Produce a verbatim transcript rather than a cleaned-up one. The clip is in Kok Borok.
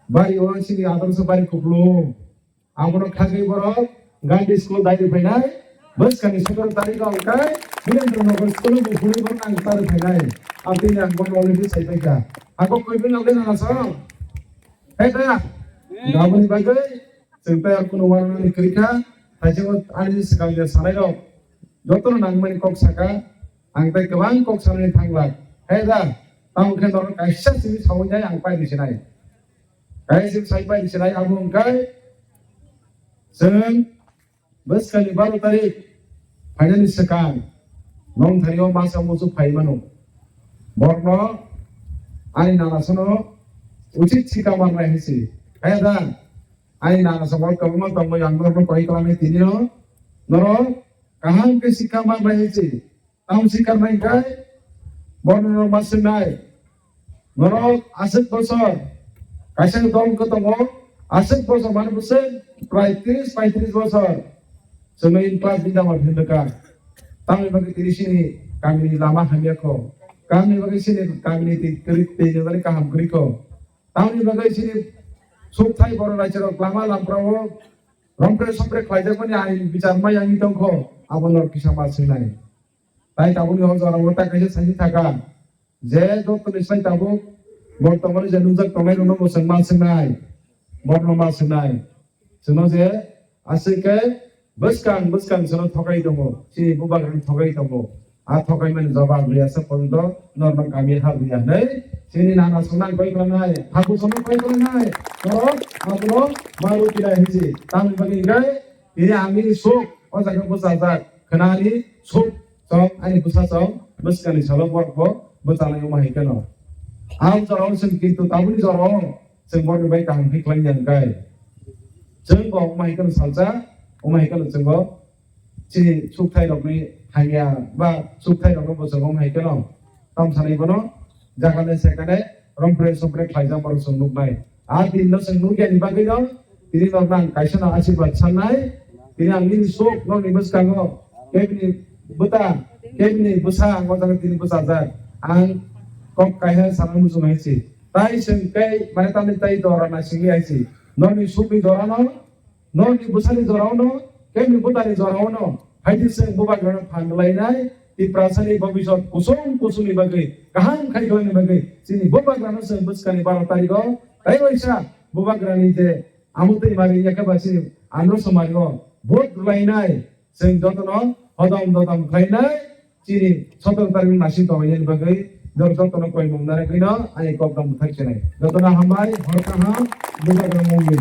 Bari o chini adorso bari kupulung. Abono khagwi borok Gandhi School dairi phainai, bwskangni sotoro tarikh o hwnkhe Birendra Nagar School o buphurwi borok ang tarwi phainai. Aboni ang bono already sai paikha. Ako koi bini nokle nana sa? Hai da? Aboni bagwi chwng tei kunu warnani kwrwi kha. Thaising ani swkang je sanai rok jotono nangmani kok saka, ang tei kwbang kok sanani thanglak. Hai da? Tamo khe norok kaisa simi sawi jai ang pai di sinai. Kaisa simi sai pai di sinai abo hwnkhe chwng bwskangni baro tarik phainani swkang nongthani o masa muchuk phai mano. Borno ani nana sono uchit sikha manai hinsi. Hai da? Ani nana sono kwbangma tongwi ang norokno koi klamai tini no. Norok kaham khe sikha manai hinsi. Tamo sikha manai khai borno no ma swngnai. Norok aswk bosor kaisa dol khe tongo, aswk bosor mane bwswk prai tris paitris bosor chwngno in class ni dama phinrwkha. Tamoni bagwi tini chini kamini lama hamya kho, kamini bagwi chini kamini twi kwrwi twi nwngnani kaham kwrwi kho. Tamoni bagwi chini sukthai borok raisirok lama lamkrao rompre sompre khlaijakmani ain bichar ma yangwi tongkho, abo norok kisa ma swngnai. Tai tabukni o jorao ta kaisa saisi thaka. Je joto ni sai tabuk bortomani je nujak tongnai rokno bo chwng ma swngnai. Borno ma swngnai. Chwngno je aswk khe bwskang bwskang chwngno thokai tongo. Chini bubagrano thokai tongo. A thokai mani jawab riyasa porjonto norno kami hap riya hinwi chini nana swngnai koi klanai. Haku swngnai koi klanai. Norok abono ma rupinai hinsi. Tamni bagwi hinkhe tini ang nini suk o jaga bwchajak khwnani suk chong ani bwsa chong bwskangni salo borok bo bwchanai wngma hai kheno. Ang jorao chwng kintu tabukni jorao chwng borokni bai kaham khe khlai ya hwnkhe chwng bo wngma hai kheno salsa wngma hai kheno chwng bo chini sukthai rokni hamya ba sukthai rokno bo chwng wngma hai kheno tam sanai bono. Jaga le sekane rompre sompre khlaijak borok chwng nuknai. A din no chwng nukya ni bagwi no tini norno ang kaisa no asirwad sannai. Tini ang nini suk nokni bwskango kebini bwta kebini bwsa ang o jaga tini bwchajak. Ang kok kaiha sana muchung hai si. Tai chwng tei mane tamni tai dora naisingwi hai si. Nokni sukni dora no Norokni bwsani jorao no, kebini bwtani jorao no, haiti chwng bubagrano phan rwlainai, Tiprasani bobisot kusung kusungni bagwi, kaham khai khlaini bagwi, chini bubagrano chwng bwskangni baro tarikh o, tei waisa bubagrani je amutwi mari yakhe ba chini andro somari o vote rwlainai, chwng jotono hodom dodom khlainai, Chini sotoro tarikh ni naising tonglainani bagwi norok jotono koimung narwgwino ani kokno mwthai chenai. Jotono hambai, hor kaham, bubagra mungwi.